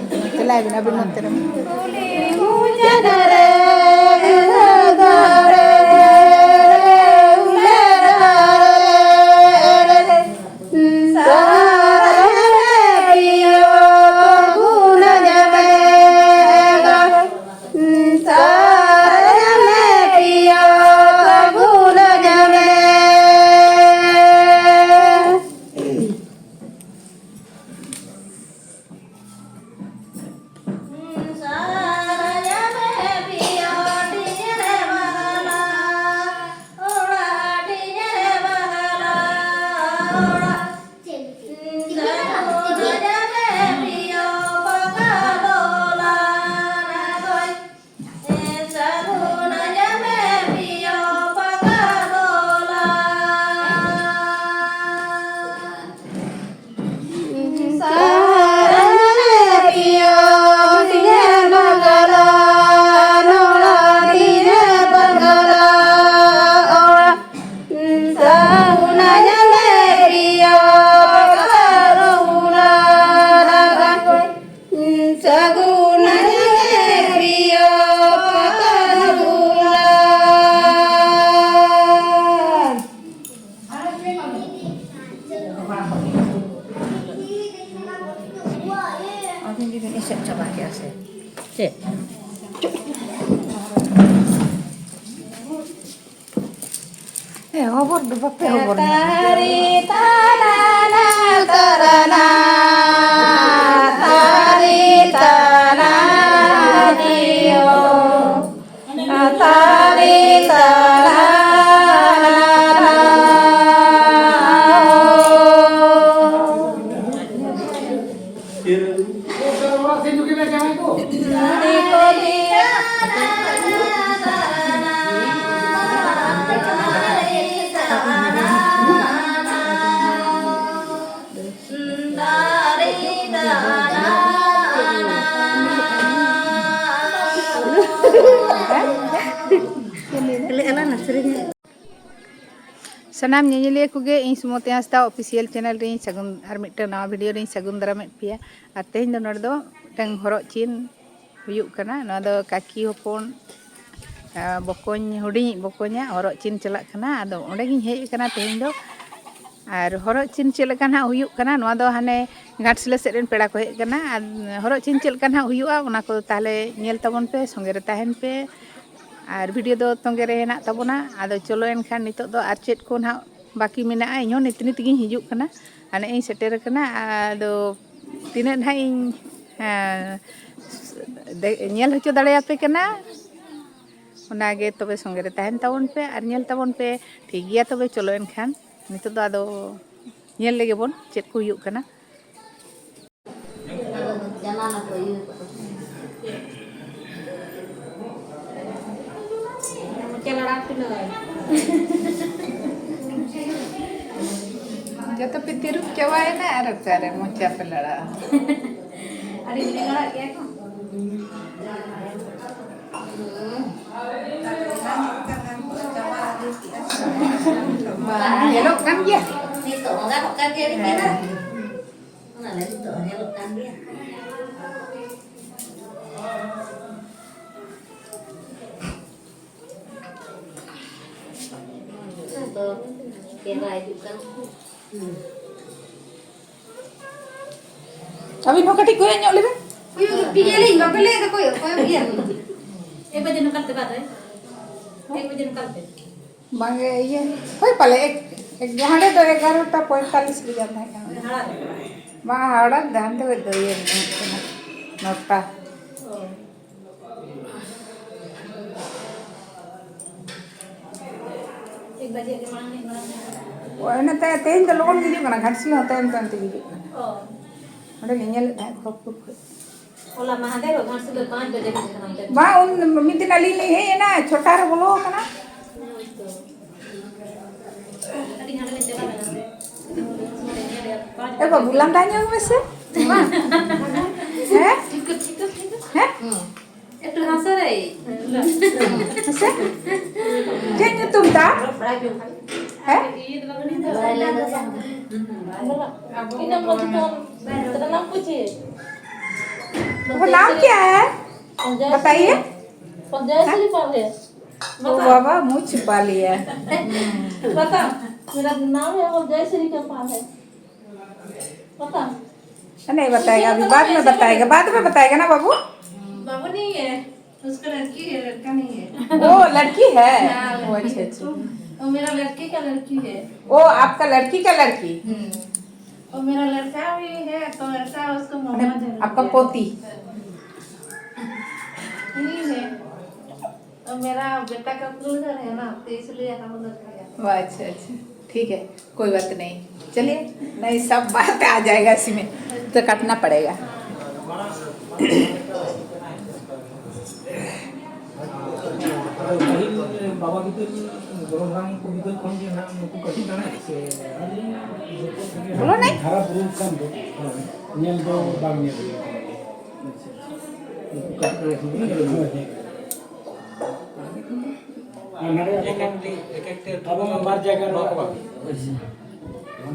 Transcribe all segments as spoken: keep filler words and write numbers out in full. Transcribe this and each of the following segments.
ᱪᱟᱞᱟᱜ ᱟᱵᱤᱱ ᱟᱵᱤᱱ ᱱᱚᱛᱮ ᱨᱮ᱾ ᱟᱹᱵᱤᱱ ᱜᱮᱵᱤᱱ ᱮᱥᱮᱫ ᱪᱟᱵᱟ ᱠᱮᱜᱼᱟ ᱥᱮ ᱪᱮᱫ? ᱦᱮᱸ, ᱦᱚᱵᱚᱨ ᱫᱚ ᱵᱟᱯᱮ ᱦᱚᱵᱚᱨ ᱧᱚᱜ᱾ ᱥᱟᱱᱟᱢ ᱧᱮᱧᱮᱞᱤᱭᱟᱹ ᱠᱚᱜᱮ ᱤᱧ ᱥᱩᱢᱚᱛᱤ ᱦᱟᱸᱥᱫᱟ official channel ᱨᱮᱧ ᱥᱟᱹᱜᱩᱱ, ᱟᱨ ᱢᱤᱫᱴᱟᱝ ᱱᱟᱣᱟ video ᱨᱮᱧ ᱥᱟᱹᱜᱩᱱ ᱫᱟᱨᱟᱢᱮᱫ ᱯᱮᱭᱟ᱾ ᱟᱨ ᱛᱮᱦᱮᱧ ᱫᱚ ᱱᱚᱰᱮ ᱫᱚ ᱢᱤᱫᱴᱟᱝ ᱦᱚᱨᱚᱜ ᱪᱤᱱ ᱦᱩᱭᱩᱜ ᱠᱟᱱᱟ᱾ ᱱᱚᱣᱟ ᱫᱚ ᱠᱟᱹᱠᱤ ᱦᱚᱯᱚᱱ, ᱟ, ᱵᱚᱠᱚᱧ, ᱦᱩᱰᱤᱧᱤᱡ ᱵᱚᱠᱚᱧᱟᱜ ᱦᱚᱨᱚᱜ ᱪᱤᱱ ᱪᱟᱞᱟᱜ ᱠᱟᱱᱟ᱾ ᱟᱫᱚ ᱚᱸᱰᱮ ᱜᱤᱧ ᱦᱮᱡ ᱟᱠᱟᱱᱟ ᱛᱮᱦᱮᱧ ᱫᱚ᱾ ᱟᱨ ᱦᱚᱨᱚᱜ ᱪᱤᱱ ᱪᱮᱫ ᱞᱮᱠᱟ ᱱᱟᱦᱟᱜ ᱦᱩᱭᱩᱜ ᱠᱟᱱᱟ, ᱱᱚᱣᱟ ᱫᱚ ᱦᱟᱱᱮ ᱜᱷᱟᱴᱥᱤᱞᱟᱹ ᱥᱮᱫ ᱨᱮᱱ ᱯᱮᱲᱟ ᱠᱚ ᱦᱮᱡ ᱟᱠᱟᱱᱟ᱾ ᱟᱨ ᱦᱚᱨᱚᱜ ᱪᱤᱱ ᱪᱮᱫ ᱞᱮᱠᱟ ᱱᱟᱦᱟᱜ ᱦᱩᱭᱩᱜᱼᱟ, ᱚᱱᱟ ᱠᱚ ᱛᱟᱦᱚᱞᱮ ᱧᱮᱞ ᱛᱟᱵᱚᱱ ᱯᱮ, ᱥᱚᱸᱜᱮ ᱨᱮ ᱛᱟᱦᱮᱱ ᱯᱮ᱾ ᱟᱨ ᱵᱷᱤᱰᱤᱭᱳ ᱫᱚ ᱛᱚᱸᱜᱮ ᱨᱮ ᱦᱮᱱᱟᱜ ᱛᱟᱵᱚᱱᱟ᱾ ᱟᱫᱚ ᱪᱚᱞᱚ ᱮᱱᱠᱷᱟᱱ ᱱᱤᱛᱚᱜ ᱫᱚ ᱟᱨ ᱪᱮᱫ ᱠᱚ ᱱᱟᱦᱟᱜ ᱵᱟᱹᱠᱤ ᱢᱮᱱᱟᱜᱼᱟ, ᱤᱧ ᱦᱚᱸ ᱱᱤᱛ ᱱᱤᱛ ᱜᱤᱧ ᱦᱤᱡᱩᱜ ᱠᱟᱱᱟ᱾ ᱟᱨ ᱱᱮᱜᱼᱮ ᱤᱧ ᱥᱮᱴᱮᱨ ᱟᱠᱟᱱᱟ᱾ ᱟᱫᱚ ᱛᱤᱱᱟᱹᱜ ᱱᱟᱦᱟᱜ ᱤᱧ, ᱦᱮᱸ, ᱫᱮ-, ᱧᱮᱞ ᱦᱚᱪᱚ ᱫᱟᱲᱮᱭᱟᱯᱮ ᱠᱟᱱᱟ, ᱚᱱᱟᱜᱮ ᱛᱚᱵᱮ ᱥᱚᱸᱜᱮ ᱨᱮ ᱛᱟᱦᱮᱱ ᱛᱟᱵᱚᱱ ᱯᱮ ᱟᱨ ᱧᱮᱞ ᱛᱟᱵᱚᱱ ᱯᱮ᱾ ᱴᱷᱤᱠ ᱜᱮᱭᱟ, ᱛᱚᱵᱮ ᱪᱚᱞᱚ ᱮᱱᱠᱷᱟᱱ ᱱᱤᱛᱚᱜ ᱫᱚ ᱟᱫᱚ ᱧᱮᱞ ᱞᱮᱜᱮ ᱵᱚᱱ ᱪᱮᱫ ᱠᱚ ᱦᱩᱭᱩᱜ ᱠᱟᱱᱟ᱾ ᱡᱟᱱᱟᱞᱟ ᱠᱚ ᱤᱭᱟᱹ ᱠᱚ᱾ ᱢᱚᱪᱟ ᱞᱟᱲᱟ ᱠᱷᱩᱞᱟᱹᱣ᱾ ᱡᱚᱛᱚ ᱯᱮ ᱛᱤᱨᱩᱯ ᱪᱟᱵᱟᱭᱮᱱᱟ ᱟᱨ ᱚᱠᱟᱨᱮ ᱢᱚᱪᱟ ᱯᱮ ᱞᱟᱲᱟᱜᱼᱟ? ᱟᱹᱰᱤ ᱞᱮᱸᱜᱟᱲᱟᱜ ᱜᱮᱭᱟ ᱠᱚ᱾ ᱵᱟᱝ, ᱧᱮᱞᱚᱜ ᱠᱟᱱ ᱜᱮᱭᱟ᱾ ᱱᱤᱛᱚᱜ ᱦᱚᱸ ᱜᱟᱱᱚᱜ ᱠᱟᱱ ᱜᱮᱭᱟ, ᱵᱤᱴᱤ ᱫᱚ᱾ ᱦᱮᱸ᱾ ᱚᱱᱟ ᱞᱟᱹᱜᱤᱫ ᱫᱚ ᱧᱮᱞᱚᱜ ᱠᱟᱱ ᱜᱮᱭᱟ᱾ ᱟᱫᱚ ᱪᱮᱦᱨᱟ ᱦᱤᱡᱩᱜ ᱠᱟᱱᱟ᱾ ᱟᱹᱵᱤᱱ ᱦᱚᱸ ᱠᱟᱹᱴᱤᱡ ᱠᱚᱭᱚᱜ ᱧᱚᱜ ᱞᱮᱵᱮᱱ᱾ ᱠᱚᱭᱚᱜ ᱜᱮ ᱯᱮᱭᱟᱞᱤᱧ, ᱵᱟᱯᱮ ᱞᱟᱹᱭ ᱮᱫᱟ ᱠᱚᱭᱚᱜ, ᱠᱚᱭᱚᱜ ᱜᱮᱭᱟ᱾ ᱮᱠ ᱵᱟᱡᱮ ᱱᱚᱠᱟᱞ ᱯᱮ ᱵᱟᱫ ᱨᱮ᱾ ᱮᱠ ᱵᱟᱡᱮ ᱱᱚᱠᱟᱞ ᱯᱮ᱾ ᱵᱟᱝᱜᱮ, ᱤᱭᱟᱹ, ᱦᱳᱭ ᱯᱟᱞᱮ ᱮᱠ, ᱮᱠ, ᱦᱟᱸᱰᱮ ᱫᱚ ᱮᱜᱟᱨᱚᱴᱟ ᱯᱚᱸᱭᱛᱟᱞᱞᱤᱥ ᱨᱮ ᱡᱟᱱ ᱛᱟᱦᱮᱸ ᱠᱟᱱᱟ᱾ ᱦᱟᱲᱟᱜ ᱨᱮ᱾ ᱵᱟᱝ, ᱦᱟᱣᱲᱟ ᱫᱚ ᱦᱟᱱᱛᱮ ᱠᱷᱚᱡ ᱫᱚ ᱤᱭᱟᱹ ᱨᱮ ᱛᱟᱦᱮᱸ ᱠᱟᱱᱟ, ᱱᱚᱴᱟ᱾ ᱚ᱾ ᱮᱠ ᱵᱟᱡᱮ ᱜᱮ ᱢᱟᱲᱟᱝ ᱦᱮᱡ ᱢᱟᱲᱟᱝ ᱦᱮᱡ᱾ ᱚ, ᱤᱱᱟᱹ ᱛᱮ ᱛᱮᱦᱮᱧ ᱫᱚ ᱞᱚᱜᱚᱱ ᱜᱮ ᱦᱤᱡᱩᱜ ᱠᱟᱱᱟ, ᱜᱷᱟᱴᱥᱤᱞᱟᱹ ᱦᱚᱸ ᱛᱟᱭᱚᱢ ᱛᱟᱭᱚᱢ ᱛᱮᱜᱮ ᱦᱤᱡᱩᱜ ᱠᱟᱱᱟ᱾ ᱚ᱾ ᱚᱸᱰᱮ ᱞᱤᱧ ᱧᱮᱞᱮᱫ ᱛᱟᱦᱮᱸᱫ ᱠᱷᱚᱲᱚᱜᱽᱯᱩᱨ ᱠᱷᱚᱡ᱾ ᱦᱚᱞᱟ ᱢᱟᱦᱫᱮᱨ ᱜᱷᱟᱴᱥᱤᱞᱟᱹ ᱯᱟᱸᱪ ᱵᱟᱡᱮ ᱦᱮᱡ ᱠᱟᱱᱟ ᱚᱱᱛᱮ᱾ ᱵᱟᱝ, ᱩᱱ ᱢᱤᱫ ᱫᱤᱱ ᱟᱹᱞᱤᱧ ᱞᱤᱧ ᱦᱮᱡ ᱮᱱᱟ, ᱪᱷᱚᱴᱟ ᱨᱮ ᱵᱚᱞᱚ ᱟᱠᱟᱱᱟ᱾ ᱦᱳᱭ ᱛᱚ᱾ ᱟᱹᱞᱤᱧ ᱦᱟᱸᱰᱮ ᱞᱤᱧ ᱪᱟᱞᱟᱣ ᱞᱮᱱᱟ᱾ ᱮ ᱵᱟᱹᱵᱩ, ᱞᱟᱸᱫᱟ ᱧᱚᱜ ᱢᱮᱥᱮ᱾ ᱦᱮᱸ? ᱴᱷᱤᱠ, ᱴᱷᱤᱠ, ᱴᱷᱤᱠ᱾ ᱦᱮᱸ? ᱮᱠᱴᱩ ᱦᱟᱸᱥᱚ ᱨᱮ᱾ ᱦᱮᱸᱥᱮ? ᱪᱮᱫ ᱧᱩᱛᱩᱢ ᱛᱟᱢ? ᱦᱮᱸ? ᱤᱧᱟᱹᱜ ᱢᱚᱡᱽ ᱫᱚ ᱥᱟᱱᱟᱢ ᱠᱚ ᱪᱮᱫ? वो नाम क्या है? बताइए। और जय श्री पाल है। वो बाबा मुंह छिपा लिया। बता, मेरा नाम है वो जय श्री का पाल है। बता। नहीं बताएगा, अभी बाद में बताएगा, बाद में बताएगा ना बाबू। बाबू नहीं है, उसका लड़की है, लड़का नहीं है। वो लड़की है। हाँ, वो लड़की अच्छे है। अच्छे। वो मेरा लड़की का लड़की है। वो आपका लड़की का लड़की। हम्म। वो मेरा लड़का भी है, तो लड़का उसको मामा अरे, जरूर आपका है। पोती। नहीं है। तो मेरा बेटा का कुल घर है ना, तो इसलिए हम लोग का है। वाह, अच्छा अच्छा, ठीक है, कोई बात नहीं। चलिए, नहीं, सब बात आ जाएगा इसी में, तो काटना पड़ेगा। ᱯᱟᱹᱦᱤᱞ ᱵᱟᱵᱟ ᱵᱤᱫᱟᱹᱞ, ᱜᱚᱲᱚᱢ ᱦᱟᱲᱟᱢ ᱠᱚ ᱵᱤᱫᱟᱹᱞ ᱠᱷᱚᱱ ᱜᱮ ᱱᱟᱦᱟᱜ ᱱᱩᱠᱩ ᱠᱟᱹᱴᱤᱡ ᱠᱟᱱᱟ ᱥᱮ? ᱵᱚᱞᱚ ᱱᱟᱭ? ᱦᱟᱨᱟ ᱵᱩᱨᱩ ᱠᱟᱱ ᱫᱚ, ᱦᱳᱭ, ᱧᱮᱞ ᱫᱚ ᱵᱟᱝ ᱧᱮᱞ ᱦᱩᱭ ᱟᱠᱟᱱᱟ᱾ ᱟᱪᱪᱷᱟ, ᱟᱪᱪᱷᱟ᱾ ᱱᱩᱠᱩ ᱠᱟᱹᱴᱤᱡ ᱠᱟᱱᱟ ᱥᱮ? ᱦᱳᱭ, ᱦᱳᱭ᱾ ᱟᱨ ᱱᱚᱰᱮ ᱮᱠ ᱮᱠᱴᱤ, ᱮᱠ ᱮᱠᱴᱤ ᱟᱵᱚ ᱢᱟ ᱵᱟᱨ ᱡᱟᱭᱜᱟ ᱨᱮ ᱱᱚᱣᱟ ᱠᱚ ᱵᱟᱝ᱾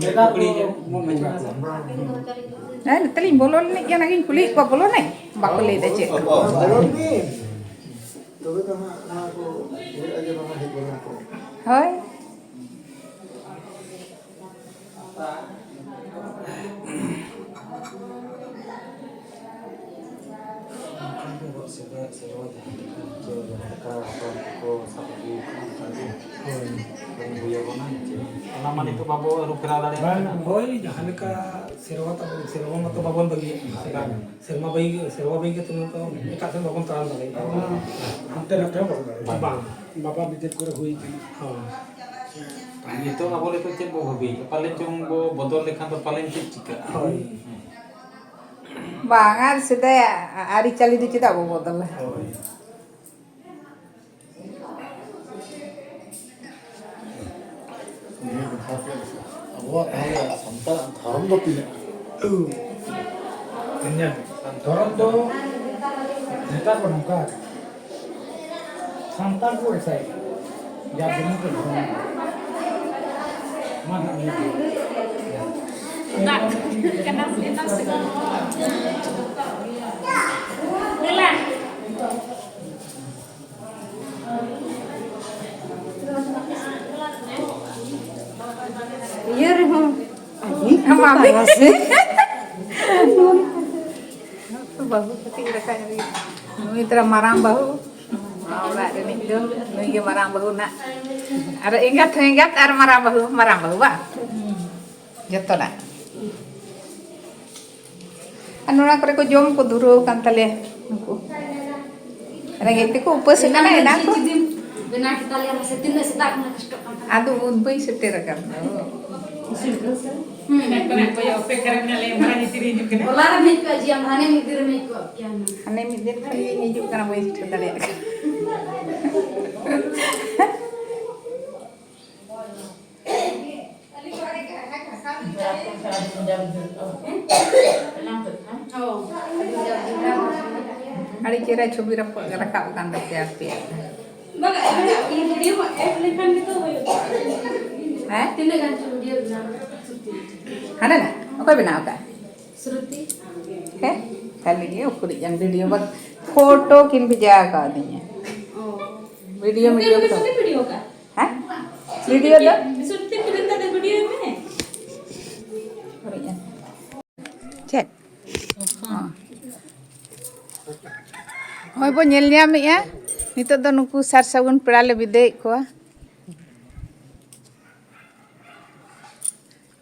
ᱱᱮᱛᱟᱨ ᱠᱚ ᱢᱮᱱᱟᱜ ᱠᱚᱣᱟ᱾ ᱦᱮᱸ, ᱱᱤᱛᱚᱜ ᱞᱤᱧ ᱵᱚᱞᱚ ᱞᱮᱱ ᱜᱮᱭᱟ, ᱚᱱᱟᱜᱤᱧ ᱠᱩᱞᱤᱭᱮᱫ ᱠᱚᱣᱟ, ᱵᱚᱞᱚ ᱱᱟᱭ? ᱵᱟᱠᱚ ᱞᱟᱹᱭ ᱮᱫᱟ ᱪᱮᱫ᱾ ᱵᱚᱞᱚᱱ ᱵᱤᱱ᱾ ᱛᱚᱵᱮ ᱛᱚ ᱦᱟᱸᱜ ᱱᱚᱣᱟ ᱠᱚ ᱦᱩᱭᱩᱜᱼᱟ ᱡᱮ ᱵᱟᱵᱟ ᱦᱮᱡ ᱵᱚᱞᱚᱱ ᱠᱚ᱾ ᱦᱳᱭ᱾ ᱚᱱᱠᱟ ᱜᱮ ᱟᱵᱚᱣᱟᱜ ᱥᱮᱫᱟᱭ ᱥᱮᱨᱣᱟ ᱡᱟᱦᱟᱸ ᱞᱮᱠᱟ ᱱᱤᱛᱚᱜ ᱡᱟᱦᱟᱸ ᱞᱮᱠᱟ ᱦᱟᱯᱲᱟᱢ ᱠᱚᱠᱚ ᱥᱟᱵ ᱟᱹᱜᱩ ᱟᱠᱟᱫᱟ, ᱚᱱᱠᱟ ᱜᱮ ᱠᱟᱹᱢᱤ ᱦᱩᱭ ᱟᱵᱚᱱᱟ᱾ ᱚᱱᱟ ᱢᱟ ᱱᱤᱛᱚᱜ ᱵᱟᱵᱚ ᱟᱹᱨᱩ ᱯᱷᱮᱨᱟᱣ ᱫᱟᱲᱮᱭᱟᱜ ᱠᱟᱱᱟ᱾ ᱦᱳᱭ, ᱡᱟᱦᱟᱸ ᱞᱮᱠᱟ ᱥᱮᱨᱣᱟ ᱛᱟᱵᱚᱱ, ᱥᱮᱨᱣᱟ ᱢᱟᱛᱚ ᱵᱟᱵᱚᱱ ᱵᱟᱹᱜᱤᱭᱮᱫ ᱠᱟᱱᱟ᱾ ᱥᱮᱨᱣᱟ ᱵᱟᱹᱜᱤ, ᱥᱮᱨᱣᱟ ᱵᱟᱹᱜᱤ ᱠᱟᱛᱮ ᱢᱟᱛᱚ ᱮᱴᱟᱜ ᱥᱮᱫ ᱵᱟᱵᱚᱱ ᱛᱟᱲᱟᱢ ᱫᱟᱲᱮᱭᱟᱜᱼᱟ᱾ ᱦᱟᱱᱛᱮ ᱱᱟᱛᱮ ᱦᱚᱸ ᱵᱟᱵᱚᱱ ᱫᱟᱲᱮᱭᱟᱜᱼᱟ᱾ ᱵᱟᱝ᱾ ᱵᱟᱵᱟ ᱵᱤᱫᱟᱹᱞ ᱠᱚᱨᱮ ᱦᱩᱭ ᱠᱟᱱᱟ᱾ ᱦᱳᱭ᱾ ᱱᱤᱛᱚᱜ ᱟᱵᱚ ᱱᱤᱛᱚᱜ ᱪᱮᱫ ᱵᱚ ᱵᱷᱟᱹᱵᱤᱭᱮᱫᱼᱟ? ᱯᱟᱞᱮᱱ ᱪᱚᱝ ᱵᱚ ᱵᱚᱫᱚᱞ ᱞᱮᱠᱷᱟᱱ ᱫᱚ ᱯᱟᱞᱮᱱ ᱪᱮᱫ ᱪᱤᱠᱟᱹᱜᱼᱟ? ᱦᱳᱭ᱾ ᱵᱟᱝ, ᱟᱨ ᱥᱮᱫᱟᱭᱟᱜ ᱟᱹᱨᱤᱪᱟᱹᱞᱤ ᱫᱚ ᱪᱮᱫᱟᱜ ᱵᱚ ᱵᱚᱫᱚᱞᱟ? ᱦᱳᱭ᱾ ᱱᱤᱭᱟᱹ ᱠᱟᱛᱷᱟ ᱪᱮᱫ ᱞᱮᱠᱟ? ᱟᱵᱚᱣᱟᱜ ᱛᱟᱦᱚᱞᱮ ᱥᱟᱱᱛᱟᱲᱟᱜ ᱫᱷᱚᱨᱚᱢ ᱫᱚ ᱛᱤᱱᱟᱹᱜ? ᱧᱮᱞ ᱢᱮ, ᱫᱷᱚᱨᱚᱢ ᱫᱚ ᱱᱮᱛᱟᱨ ᱫᱚ ᱱᱚᱝᱠᱟ ᱟᱠᱟᱱᱟ, ᱥᱟᱱᱛᱟᱲ ᱠᱚ ᱮᱥᱟᱭ ᱠᱟᱱᱟ, ᱡᱟᱨ ᱡᱮᱢᱚᱱ ᱠᱚ ᱫᱷᱚᱨᱚᱢ ᱠᱟᱱᱟ᱾ ᱢᱟ ᱱᱟᱦᱟᱜ ᱱᱤᱭᱟᱹ ᱠᱚ᱾ ᱫᱟᱜ ᱠᱟᱱᱟ ᱥᱮ ᱮᱱᱟᱝ ᱥᱮ ᱵᱟᱝ? ᱵᱟᱹᱦᱩ ᱠᱟᱹᱴᱤᱡ ᱨᱟᱠᱟᱵ ᱨᱮ᱾ ᱱᱩᱭ ᱛᱚᱨᱟ ᱢᱟᱨᱟᱝ ᱵᱟᱹᱦᱩ᱾ ᱱᱚᱣᱟ ᱚᱲᱟᱜ ᱨᱤᱱᱤᱡ ᱫᱚ ᱱᱩᱭ ᱜᱮ ᱢᱟᱨᱟᱝ ᱵᱟᱹᱦᱩ ᱱᱟᱜ᱾ ᱟᱨ ᱮᱸᱜᱟᱛ ᱦᱚᱸ ᱮᱸᱜᱟᱛ ᱟᱨ ᱢᱟᱨᱟᱝ ᱵᱟᱹᱦᱩ ᱦᱚᱸ ᱢᱟᱨᱟᱝ ᱵᱟᱹᱦᱩ ᱵᱟᱝ? ᱡᱚᱛᱚᱱᱟᱜ᱾ ᱟᱨ ᱱᱚᱣᱟ ᱠᱚᱨᱮ ᱠᱚ ᱡᱚᱢ ᱠᱚ ᱫᱷᱩᱨᱟᱹᱣ ᱟᱠᱟᱱ ᱛᱟᱞᱮᱭᱟ ᱱᱩᱠᱩ᱾ ᱨᱮᱸᱜᱮᱡ ᱛᱮᱠᱚ ᱩᱯᱟᱹᱥ ᱟᱠᱟᱱᱟ ᱮᱱᱟᱝ ᱠᱷᱚᱱ᱾ ᱵᱮᱱᱟᱣ ᱠᱮᱫᱟᱞᱮ ᱢᱟᱥᱮ, ᱛᱤᱱᱟᱹᱜ ᱥᱮᱛᱟᱜ ᱠᱷᱚᱱᱟᱜ ᱠᱚᱥᱴᱚᱜ ᱠᱟᱱ ᱛᱟᱦᱮᱸᱱᱟ᱾ ᱟᱫᱚ ᱩᱱ ᱵᱟᱹᱧ ᱥᱮᱴᱮᱨ ᱟᱠᱟᱱ ᱫᱚ᱾ ᱦᱩᱸ᱾ ᱦᱚᱞᱟ ᱨᱮᱢ ᱦᱮᱡ ᱠᱚᱜᱼᱟ ᱡᱤᱭᱟ, ᱦᱟᱱᱮ ᱢᱤᱫ ᱫᱤᱱ ᱨᱮᱢ ᱦᱮᱡ ᱠᱚᱜ ᱠᱮᱭᱟ ᱦᱩᱱᱟᱹᱝ᱾ ᱦᱟᱱᱮ ᱢᱤᱫ ᱫᱤᱱ ᱠᱷᱚᱱ ᱜᱤᱧ ᱦᱤᱡᱩᱜ ᱠᱟᱱᱟ, ᱵᱟᱹᱧ ᱥᱮᱴᱮᱨ ᱫᱟᱲᱮᱭᱟᱜ ᱠᱟᱱᱟ᱾ ᱟᱹᱰᱤ ᱪᱮᱦᱨᱟ ᱪᱷᱚᱵᱤ ᱨᱟᱠᱟᱵ, ᱨᱟᱠᱟᱵ ᱟᱠᱟᱱ ᱛᱟᱯᱮᱭᱟ ᱟᱯᱮᱭᱟᱜ᱾ ᱵᱟᱝᱟ, ᱤᱭᱟᱹ video ᱢᱟ add ᱞᱮᱠᱷᱟᱱ ᱜᱮᱛᱚ ᱦᱩᱭᱩᱜᱼᱟ᱾ ᱦᱮᱸ? ᱛᱤᱱᱟᱹᱜ ᱜᱟᱱ ᱪᱚ video ᱵᱮᱱᱟᱣ ᱠᱟᱛᱮ ᱥᱩᱛᱤ᱾ ᱦᱟᱱᱮ ᱱᱟ? ᱚᱠᱚᱭ ᱵᱮᱱᱟᱣ ᱟᱠᱟᱫ? ᱥᱨᱩᱛᱤ᱾ ᱦᱮᱸ? ᱠᱷᱟᱹᱞᱤ ᱜᱮ ᱩᱠᱩᱨᱤᱡ ᱜᱟᱱ video ᱵᱟ-, photo ᱠᱤᱱ ᱵᱷᱮᱡᱟ ᱟᱠᱟᱣᱫᱤᱧᱟ᱾ ᱚ᱾ Video, ᱱᱩᱠᱤᱱ video ᱜᱮ ᱠᱚ᱾ ᱥᱩᱛᱤ video ᱟᱠᱟᱫ? ᱦᱮᱸ? Video ᱫᱚ? ᱥᱨᱩᱛᱤ ᱯᱷᱤᱞᱢ ᱛᱟᱞᱮ video ᱢᱮ᱾ ᱩᱠᱩᱨᱤᱡ ᱜᱟᱱ᱾ ᱪᱮᱫ? ᱚ᱾ ᱱᱚᱜᱼᱚᱭ ᱵᱚ ᱧᱮᱞ ᱧᱟᱢᱮᱜᱼᱟ, ᱱᱤᱛᱚᱜ ᱫᱚ ᱱᱩᱠᱩ ᱥᱟᱨ ᱥᱟᱹᱜᱩᱱ ᱯᱮᱲᱟ ᱞᱮ ᱵᱤᱫᱟᱹᱭᱮᱫ ᱠᱚᱣᱟ᱾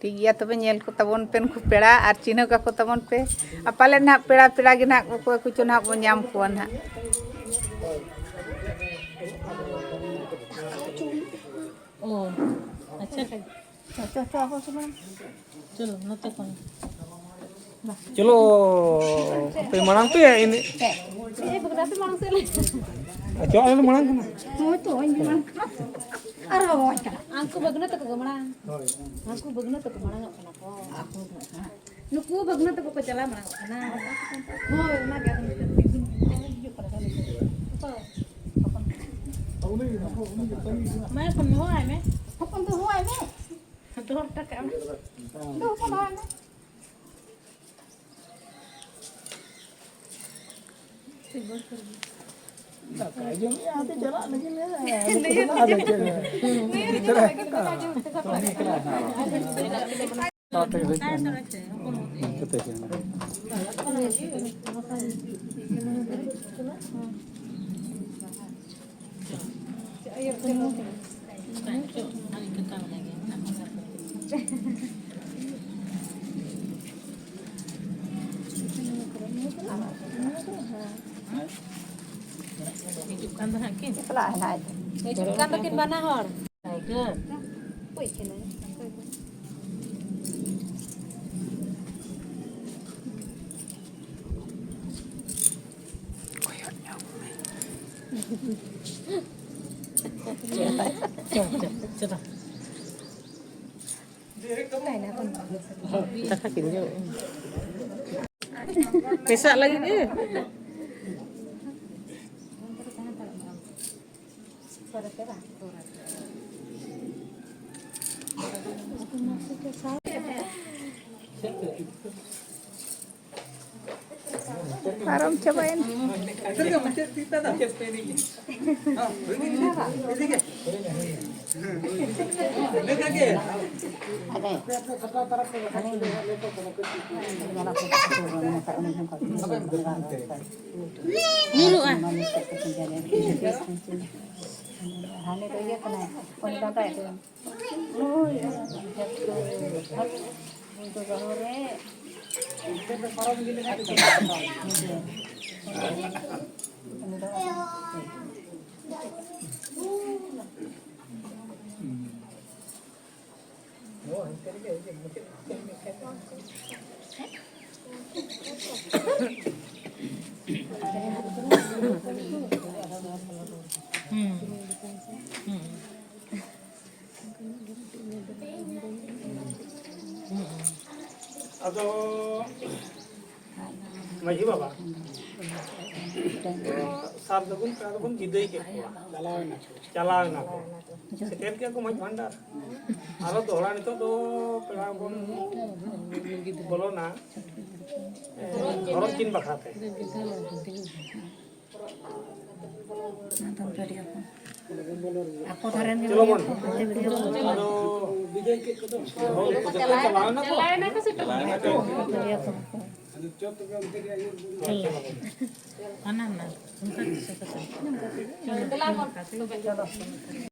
ᱴᱷᱤᱠ ᱜᱮᱭᱟ, ᱛᱚᱵᱮ ᱧᱮᱞ ᱠᱚ ᱛᱟᱵᱚᱱ ᱯᱮ ᱱᱩᱠᱩ ᱯᱮᱲᱟ ᱟᱨ ᱪᱤᱱᱦᱟᱹ ᱠᱟᱠᱚ ᱛᱟᱵᱚᱱ ᱯᱮ᱾ ᱟᱨ ᱯᱟᱞᱮ ᱱᱟᱦᱟᱜ ᱯᱮᱲᱟ, ᱯᱮᱲᱟ ᱜᱮ ᱱᱟᱦᱟᱜ ᱚᱠᱚᱭ ᱠᱚᱪᱚ ᱱᱟᱦᱟᱜ ᱵᱚᱱ ᱧᱟᱢ ᱠᱚᱣᱟ ᱱᱟᱦᱟᱜ᱾ ᱚ, ᱟᱪᱪᱷᱟ᱾ ᱪᱚ, ᱪᱚ, ᱪᱚ, ᱟᱵᱚ ᱥᱮᱫ ᱢᱟᱲᱟᱝ᱾ ᱪᱚᱞᱚ, ᱱᱚᱛᱮ ᱠᱷᱚᱱ᱾ ᱪᱚᱞᱚ, ᱟᱯᱮ ᱢᱟᱲᱟᱝ ᱯᱮ, ᱤᱱᱟᱹ-, ᱮ, ᱵᱟᱹᱵᱩ, ᱟᱯᱮ ᱢᱟᱲᱟᱝ ᱥᱮᱫ ᱞᱮ᱾ ᱟᱪᱪᱷᱟ, ᱟᱞᱮ ᱞᱮ ᱢᱟᱲᱟᱝ ᱠᱟᱱᱟ᱾ ᱦᱳᱭ ᱛᱚ, ᱤᱧ ᱜᱮ ᱢᱟᱲᱟᱝ ᱠᱟᱱᱟ᱾ ᱟᱨ ᱵᱟᱵᱟ ᱢᱟᱲᱟᱝ ᱠᱟᱱᱟ᱾ ᱦᱟᱱᱠᱩ ᱵᱟᱹᱜᱱᱟᱹ ᱛᱟᱠᱚ ᱜᱮ ᱢᱟᱲᱟᱝ᱾ ᱦᱳᱭ᱾ ᱦᱟᱱᱠᱩ ᱵᱟᱹᱜᱱᱟᱹ ᱛᱟᱠᱚ ᱢᱟᱲᱟᱝᱚᱜ ᱠᱟᱱᱟ ᱠᱚ᱾ ᱱᱩᱠᱩ ᱵᱟᱹᱜᱱᱟᱹ ᱛᱟᱠᱚ ᱠᱚ ᱪᱟᱞᱟᱣ ᱢᱟᱲᱟᱝᱚᱜ ᱠᱟᱱᱟ᱾ ᱦᱳᱭ, ᱚᱱᱟ ᱜᱮ ᱟᱫᱚ ᱱᱤᱛᱚᱜ ᱛᱤᱸᱜᱩᱱ ᱦᱤᱡᱩᱜ ᱠᱟᱱᱟ᱾ ᱚᱠᱚᱭ? ᱢᱟ ᱮᱠᱷᱚᱱ ᱦᱚᱦᱚᱣᱟᱭ ᱢᱮ᱾ ᱦᱚᱯᱚᱱ ᱫᱚ ᱦᱚᱦᱚᱣᱟᱭ ᱢᱮ᱾ ᱫᱚᱦᱚ ᱦᱚᱴᱚ ᱠᱟᱜ ᱢᱮ᱾ ᱫᱚ ᱦᱚᱯᱚᱱ ᱦᱚᱦᱚᱣᱟᱭ ᱢᱮ᱾ ᱫᱟᱠᱟᱭ ᱡᱚᱢᱮᱜᱼᱟ, ᱦᱟᱱᱛᱮ ᱪᱟᱞᱟᱜ ᱞᱟᱹᱜᱤᱫ ᱞᱮ᱾ ᱟᱫᱚ ᱪᱮᱫ? ᱜᱤᱫᱽᱨᱟᱹ᱾ ᱛᱟᱲᱟᱛᱟᱲᱤ ᱦᱩᱭ ᱠᱚᱜᱼᱟ᱾ ᱤᱱᱠᱟᱹ ᱛᱮ ᱜᱮ᱾ ᱦᱤᱡᱩᱜ ᱠᱟᱱ ᱫᱚ ᱦᱟᱸᱜ ᱠᱤᱱ᱾ ᱪᱟᱞᱟᱜ ᱟᱭ ᱱᱟᱦᱟᱜ᱾ ᱦᱤᱡᱩᱜ ᱠᱟᱱ ᱫᱚᱠᱤᱱ ᱵᱟᱱᱟ ᱦᱚᱲ᱾ ᱫᱟᱠᱟ ᱠᱤᱱ ᱡᱚᱢ᱾ ᱢᱮᱥᱟᱜ ᱞᱟᱹᱜᱤᱫ ᱜᱮ᱾ ᱯᱟᱨᱚᱢ ᱪᱟᱵᱟᱭᱮᱱ᱾ ᱧᱩᱨᱩᱜᱼᱟ᱾ ᱦᱟᱱᱮ ᱫᱚ ᱤᱭᱟᱹ ᱠᱟᱱᱟᱭ, ᱩᱱᱤ ᱫᱟᱫᱟ ᱮ ᱫᱚ᱾ ᱩᱱᱠᱩ ᱵᱟᱹᱦᱩ ᱨᱮ ᱟᱫᱚ ᱢᱟᱹᱡᱷᱤ ᱵᱟᱵᱟ, ᱥᱟᱨ ᱫᱚᱵᱚᱱ, ᱯᱮᱲᱟ ᱫᱚᱵᱚᱱ ᱵᱤᱫᱟᱹᱭ ᱠᱮᱫ ᱠᱚᱣᱟ, ᱪᱟᱞᱟᱣ ᱮᱱᱟ ᱠᱚ, ᱥᱮᱴᱮᱨ ᱠᱮᱫ ᱠᱚ ᱢᱟᱹᱡᱷᱤ ᱵᱷᱟᱱᱰᱟᱨ᱾ ᱟᱨᱚ ᱫᱚᱦᱲᱟ ᱱᱤᱛᱚᱜ ᱫᱚ ᱯᱮᱲᱟ ᱵᱚᱱ ᱵᱚᱞᱚᱱᱟ, ᱦᱚᱨᱚᱜ ᱪᱤᱱ ᱵᱟᱠᱷᱨᱟ ᱛᱮ᱾ ᱚᱱᱟ ᱫᱚ ᱵᱟᱹᱲᱤᱡ ᱟᱠᱚ᱾ ᱟᱠᱚ ᱫᱷᱟᱨᱮ ᱨᱮᱱ ᱜᱮ ᱵᱷᱤᱰᱤᱭᱳ ᱠᱚ, ᱦᱟᱱᱛᱮ ᱵᱷᱤᱰᱤᱭᱳ ᱠᱚ᱾ ᱟᱫᱚ ᱵᱤᱡᱚᱭ ᱠᱮᱫ ᱠᱚᱫᱚ᱾ ᱪᱟᱞᱟᱣ ᱮᱱᱟ ᱠᱚ ᱥᱮᱴᱮᱨ ᱮᱱᱟ ᱠᱚ᱾ ᱟᱫᱚ ᱪᱚ ᱛᱚᱵᱮ ᱚᱱᱛᱮ ᱜᱮ ᱟᱹᱭᱩᱨ ᱵᱚᱱ᱾ ᱦᱟᱱᱟ ᱦᱟᱱᱟ᱾ ᱚᱱᱠᱟ ᱜᱮ ᱥᱮ ᱠᱟᱛᱷᱟ᱾ ᱫᱮᱞᱟ ᱵᱚᱱ ᱛᱚᱵᱮ᱾